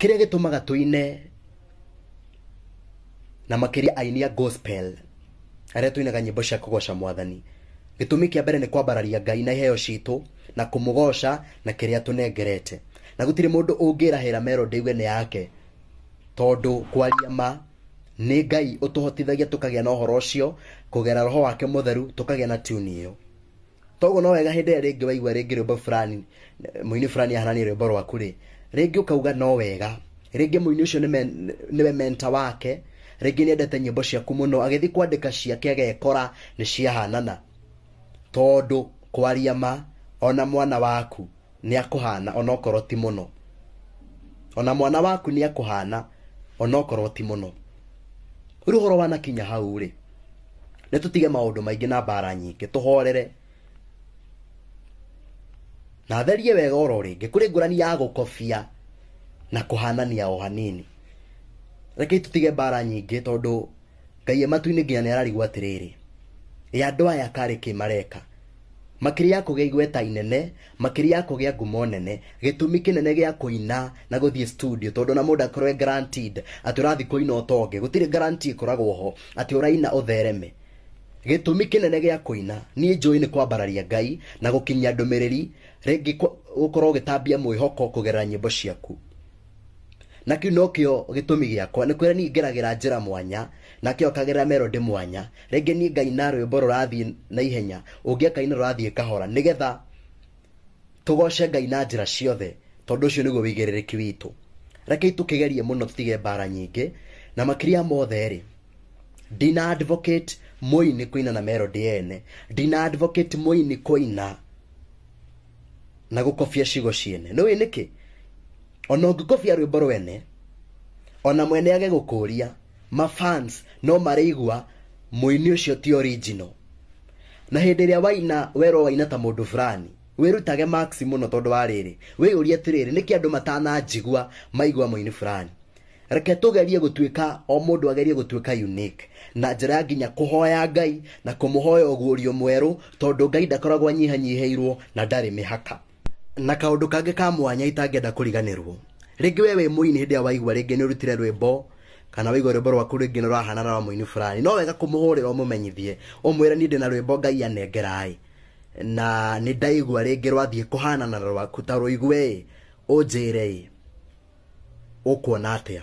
Kĩrĩa gĩtũmaga tũine na makĩria aini a gospel arĩa tũinaga nyĩmbo cia kũgoca mwathani, gĩtũmi kĩa mbere nĩ kwambararia Ngai na iheo citũ na kũmũgoca na kĩrĩa tũnengerete. Na gũtirĩ mũndũ ũngĩrahĩra melody auge nĩ yake, tondũ kwaria ma nĩ Ngai ũtũhotithagia tũkagĩa na ũhoro ũcio kũgerera roho wake mũtheru tũkagĩa na tune ĩyo. Toguo no wega hĩndĩ ĩrĩa rĩngĩ waigua rĩngĩ rwĩmbo fulani, mũini fulani ahanania rwĩmbo rwaku rĩ, rĩngĩ ũkauga no wega, rĩngĩ mũini ũcio nĩwe mentor wake, rĩngĩ nĩ endete nyĩmbo ciaku mũno, agĩthiĩ kwandĩka ciake agekora nĩ ciahanana. Tondũ kwaria ma, ona mwana waku nĩ akũhana onokorwo ti mũno. Ona mwana waku nĩ akũhana onokorwo ti mũno. Rĩu ũhoro wanakinya hau rĩ, nĩ tũtige maũndũ maingĩ na mbara nyingĩ, tũhorere. Na therie wega oro rĩngĩ, kũrĩ ngũrani ya gũkobia na kũhanania o hanini. Rekei tũtige mbara nyingĩ tondũ Ngai e matu-inĩ nginya nĩ ararigwo atĩrĩrĩ, ĩ andũ aya karĩ kĩ mareka? Makĩria ya kũgĩa igweta inene, makĩria ya kũgĩa ngumo nene, gĩtũmi kĩnene gĩa kũina na gũthiĩ studio, tondũ ona mũndũ akorwo e guaranteed atĩ ũrathiĩ kũina ũtonge, gũtirĩ guarantee ĩkoragwo ho atĩ ũraina ũthereme. Gĩtũmi kĩnene gĩa kũina niĩ njũĩ nĩ kwambararia Ngai na gũkinyia ndũmĩrĩri, rĩngĩ gũkorwo ũgĩtambia mwĩhoko kũgerera nyĩmbo ciaku. Na kĩu nokĩo gĩtũmi gĩakwa nĩ kwĩra niĩ ngeragĩra njĩra mwanya nake akagerera melody mwanya. Rĩngĩ niĩ ngaina rwĩmbo rũrathiĩ na ihenya, ũngĩ akaina rũrathiĩ kahora, nĩgetha tũgoce Ngai na njĩra ciothe, tondũ ũcio nĩguo wĩigĩrĩrĩki witũ. Rekei tũkĩgerie mũno tũtige mbara nyingĩ, na makĩria mothe rĩ, ndina advocate mũini kũina na melody ene, ndina advocate mũini kũina na gũkobia ciugo ciene. Nĩũĩ nĩkĩ? Ona ũngĩkobia rwĩmbo rwene, ona mwene age gũkũria, ma fans no marĩigua mũini ũcio ti original. Na hĩndĩ ĩrĩa waina werwo waina ta mũndũ fulani, wĩrutage marks mũno tondũ wa rĩrĩ, wĩyũrie atĩrĩrĩ, nĩkĩ andũ matananjigua maigua mũini fulani? Reke tũgerie gũtuĩka, o mũndũ agerie gũtuĩka unique na njĩra ya nginya kũhoya Ngai na kũmũhoya ũguũrio mwerũ, tondũ Ngai ndakoragwo anyihanyihĩirwo na ndarĩ mĩhaka. Na kaũndũ kangĩ ka mwanya itangĩenda kũriganĩrwo, rĩngĩ we wĩ mũini hĩndĩ ĩrĩa waigua rĩngĩ nĩ ũrutire rwĩmbo kana waigua rwĩmbo rwaku rĩngĩ nĩ rũrahanana na rwa mũini fulani, no wega kũmũhũrĩra ũmũmenyithie, ũmwĩre niĩ ndĩna rwĩmbo Ngai anengera ĩ, na nĩ ndaigua rĩngĩ rwathiĩ kũhanana na rwaku, ta rũigue ĩ, ũnjĩre ĩ, ũkuona atĩa?